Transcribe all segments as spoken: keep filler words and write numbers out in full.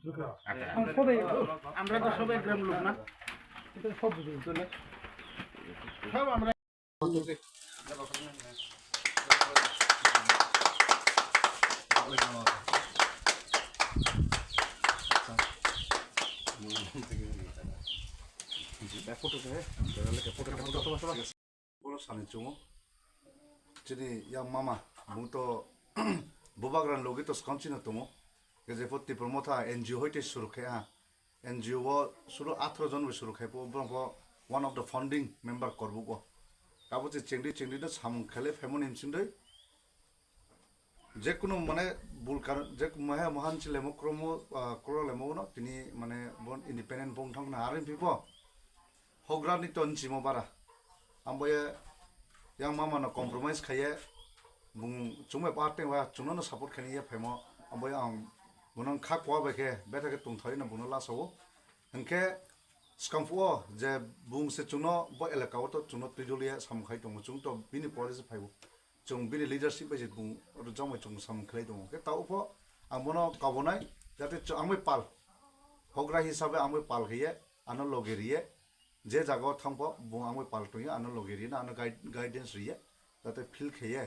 আমরা তো সবাই গ্রাম লোক না? এটা সব বুঝি। সব আমরা Bono sani chungo. Chini yang mama, bung to bubagra logi to skang chino tongo. Ke jepho Tipra Motha N G O hoite suru khe ha. N G O o suru atharo jon bai suru khai po, borok pho one of the founding member korbuk o. Abo che chengdi chengdi no samung khelai phaimani bisingtwi. Jekunu mane bul karon, je moha mohan chilemo kromo, ah, kro lemo no tini mane bon independent bong thang na arin pipo. Hogra ni ton chimo bara. Amboye yang mama no compromise khaye bung chumai part time wa chungno no support khani ye phaimo. Amboye ang bunang kha kwa bai khe betha khe tungthai no buno lasawo. Hingkhe Skangphuo je bung se chungno bo elaka o to chungno twijoliya samung khai tongo, chung to bini policy phaibo, chung bini leadership bai je bung rwchapmai chung samung khlai tongo. Khe ta upho ang bono kabonai, jate ang bai pal, hogra hisabe ang bai pal khe ye, ano loge riye, je jaga o thangpho bung ang bai pal tongya, ano loge riye na ano guide-, guidance riye. Jate feel khe ye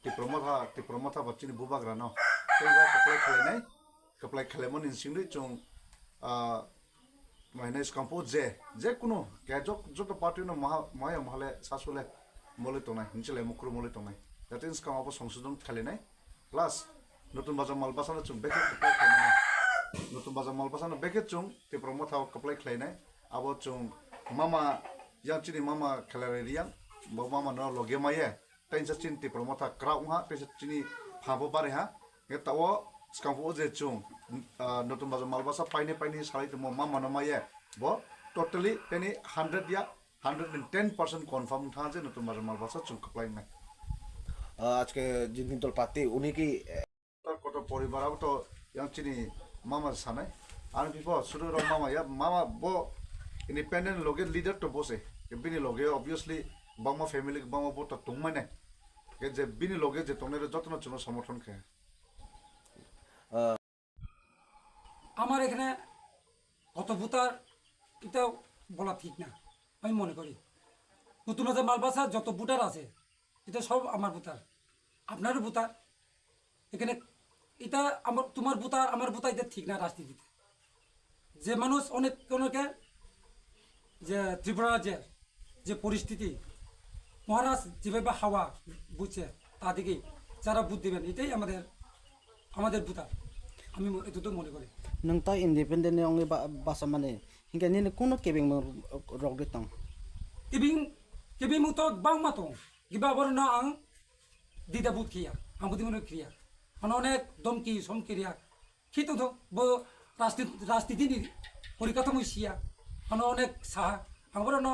Tipra Motha, Tipra Motha ba chini bubagra no tei ba kwplai khlainai, kwplai khlaimani singri chung, ah, maine skangphuo je, je kunu kejok joto party no maha, maya mahale sasule mole tongnai, hinchile mukru mole tongnai. Jate skang abo songsodon khlainai, plus Notun Bazar Malbasa no chung bekhe kwplai khlainai, Notun Bazar Malbasa no bekhe chung Tipra Motha o kwplai khlainai, abo chung mama yang chini mama khelai riyang, bo mama no loge maye, Teisa chini Tipra Motha kwrak wngha, teisa chini pha bo bari ha. Hingke tao skangphuo je chung, ah, Notun Bazar Malbasa paine paine salai tongmo ma mano ma ye. Bo totally teni hundred ya, hundred and ten percent confirm wngtha je Notun Bazar Malbasa chung kwplai wngnai. Ah, ajke Jindal Party, uni ki, eh, Kotor kotor poribar abo to yang chini mama sanai. Ani pipo sudu rok mama ya, mama bo independent loge leader to bose. Ke bini loge obviously bangma family bangma bo to tongmane. Ke je bini loge je tongnai rok jotono chwngno somorthon khe. আমার এখানে অত ভোটার, এটা বলা ঠিক না, আমি মনে করি। নতুন বাজার মালবাসা যত ভোটার আছে, এটা সব আমার ভোটার, আপনারও ভোটার। এখানে এটা আমার, তোমার ভোটার, আমার ভোটার, এটা ঠিক না রাজনীতিতে। যে মানুষ অনেক, অনেকে যে ত্রিপুরা রাজ্যের যে পরিস্থিতি, মহারাজ যেভাবে হাওয়া বুঝছে, তা দেখেই যারা ভোট দিবেন, এটাই আমাদের, আমাদের ভোটার, আমি ম-, এতটুকু মনে করি। Nwng ta independent ni wngwi ba-, basa mani, hinkhe nini kuno kebengmung rok de tong? Kebeng, kebengmung to bangma tong, kiba borokno ang dida vote khiya, ang budi mano khiya. Ano onek domki somki riya. Khito do bo rajnit-, rajniti ni porikatha mui siya. Ano onek saha. Ang boro no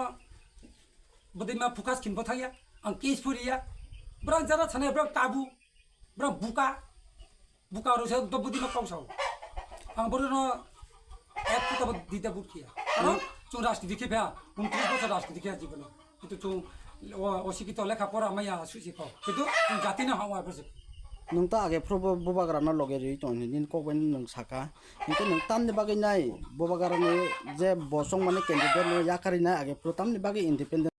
budi ma focus khin bo thangya. Ang case puriya. Bra jara thane bra kabu. Bra buka. Buka ro se do budi ma kau sao. Ang boro no ek kita bo dida vote khiya. Ano chung rajniti khiya. Untris bosor rajniti khiya jibono. Itu chung o, osikito lekha pora maya susi ko. Itu chung jati na hawa bosik. Nwng ta age phuru bo bubagra no loge rwi tong nini kok bai nwng saka. Hinkhe nwng tamni bagwi nai bubagra ni je bosong mani candidate no yakarwi nai age phuru tamni bagwi independent.